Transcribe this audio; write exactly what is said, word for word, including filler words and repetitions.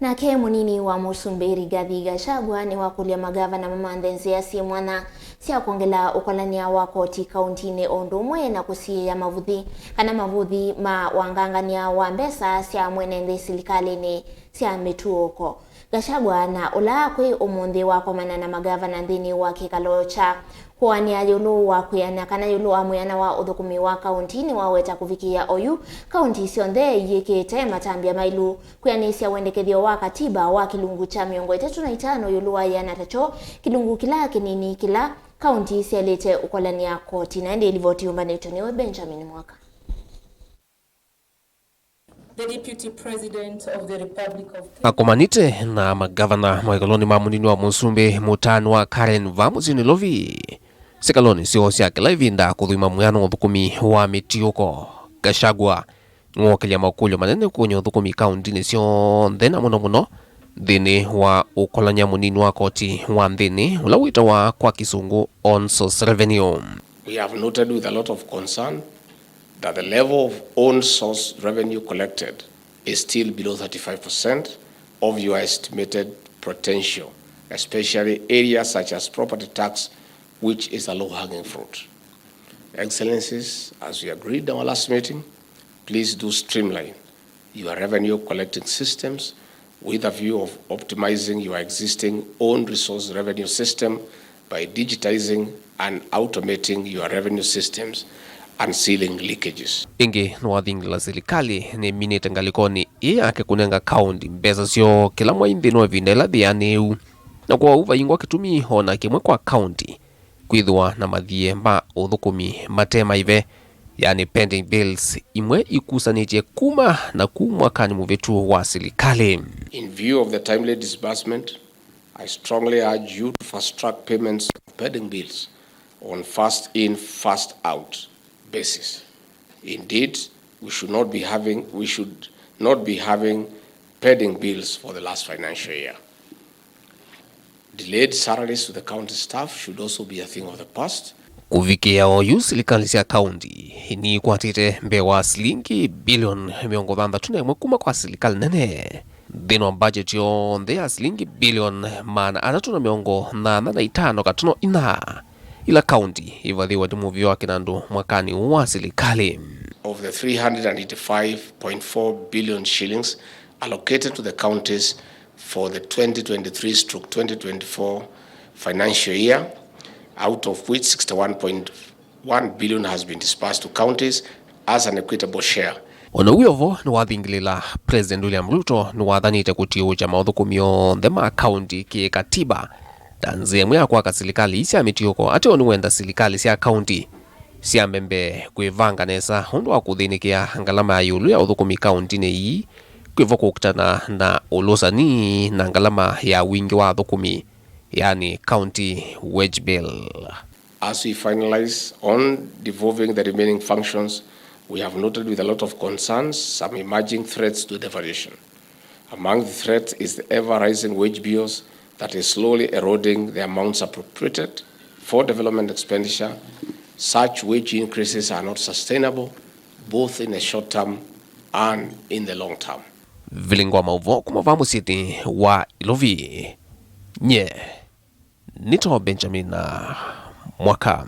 Nake mũnini wa mũsumbĩ Rigathi Gachagua nĩwakũlya magavana mamanthe nzĩa syĩ mwanya sya kwongela ũkolany'a wa koti kauntinĩ o ũndũ ũmwe na kũsiĩĩa mavuthi kana mavũthi ma wangangany'a wa mbesa sya mwene nthĩ silikalĩnĩ sya mĩtuũko. Gachagua na ũla kwĩ ũmũnthĩ wakomana na magavana nthĩnĩ wa kĩkalo kya kũanĩa ĩũlũ wa kwĩana kana ĩũlũ wa mwĩana wa ũthũkũmi wa kaunti nĩwaweta kũvikĩĩa oyu kaunti syonthe iyĩkĩte matambya mailũ kwĩanĩsya wendekethyo wa katiba wa kĩlungu kya mĩongo ĩtatũ na itano ĩũlũ wa ĩana ta kyo kĩlungu kĩla kĩnini kĩla kaunti syaĩlĩte ũkolany'a koti. Na ĩndĩ livoti yũmbanĩtw'e nĩwe Benjamin Mwaka. The Deputy President of the Republic of Kenya. Akomanĩte na magavana maikalonĩ ma mũnini wa mũsumbĩ mũtaanĩwa Karen vaa mũsyĩ Nairobi. Sikalonĩ syoo sya kĩla ĩvinda kũthũima mwĩana wa ũthũkũmi wa mĩtiũko, Gachagua nĩwookĩlya makũlyo manene kũũnya ũthũkũmi kauntinĩ syonthe na mũno mũno nthĩnĩ wa ũkolany'a mũnini wa koti wa nthĩnĩ ũla wĩtawa kwa kĩsũngũ own source revenue. We have noted with a lot of concern that the level of own source revenue collected is still below thirty-five percent of your estimated potential, especially areas such as property tax, which is a low-hanging fruit. Excellencies, as we agreed in our last meeting, please do streamline your revenue collecting systems with a view of optimizing your existing own resource revenue system by digitizing and automating your revenue systems and sealing leakages. Ĩngĩ nĩwathingĩla silikalĩ nĩminĩte ngalĩkonĩ ĩĩ yake kũnenga kaunti mbesa syoo kĩla mwai nthĩnĩ wa ĩvinda ĩla yĩanĩu, na kwoou vaingwa kĩtumi o na kĩmwe kwa kaunti kwĩthĩwa na mathiĩ ma ũthũkũmi mate maive, yani pending bills, imwe ikusanĩtye kuma na ku mwakanĩ mũvĩtu wa silikalĩ. In view of the timely disbursement, I strongly urge you to fast track payments of pending bills on first in, first out basis. Indeed, we should not be having, we should not be having pending bills for the last financial year. Delayed salaries to the county staff should also be a thing of the past. Kũvikĩa oyu, silikalĩ sya kaunti niikwatĩte mbee wa silingi bilioni mĩongo thanthatũ na ĩmwe kuma kwa silikalĩ nene. Nthĩnĩ wa budget yonthe ya silingi bilioni maana atatũ na mĩongo nyanya na itano katono ina, ila kaunti ivathĩwe nĩ mũvĩa wa kĩnandũ mwakanĩ ũũ wa silikalĩ. Of the three hundred and eighty-five point four billion shillings allocated to the counties for the twenty twenty-three stroke twenty twenty-four financial year, out of which sixty-one point one billion has been disbursed to counties as an equitable share. Ona wĩ o vo nĩwathingĩlĩla, President William Ruto nĩwathanĩte kũtiũũkya maũthũkũmi onthe ma kaunti kĩ katiba ta nzĩa ĩmwe ya kwaka silikalĩ ii sya mĩtiũko. Ateo nĩwenda silikalĩ sya kaunti syambe mbee kwĩvanga nesa ũndũ wa kũthĩnĩkĩa ngalama ya ĩũlũ ya ũthũkũmi kauntinĩ ii, kwĩvo kũkitana na ũlũsani na ngalama ya wingĩ wa athũkũmi, yani county wage bill. As we finalize on devolving the remaining functions, we have noted with a lot of concerns some emerging threats to devolution. Among the threats is the ever-rising wage bills that is slowly eroding the amounts appropriated for development expenditure. Such wage increases are not sustainable, both in the short term and in the long term. Vilingo wa maũvoo kuma vaa mũsyĩnĩ wa Ilovi, nye nĩtawa Benjamin Mwaka.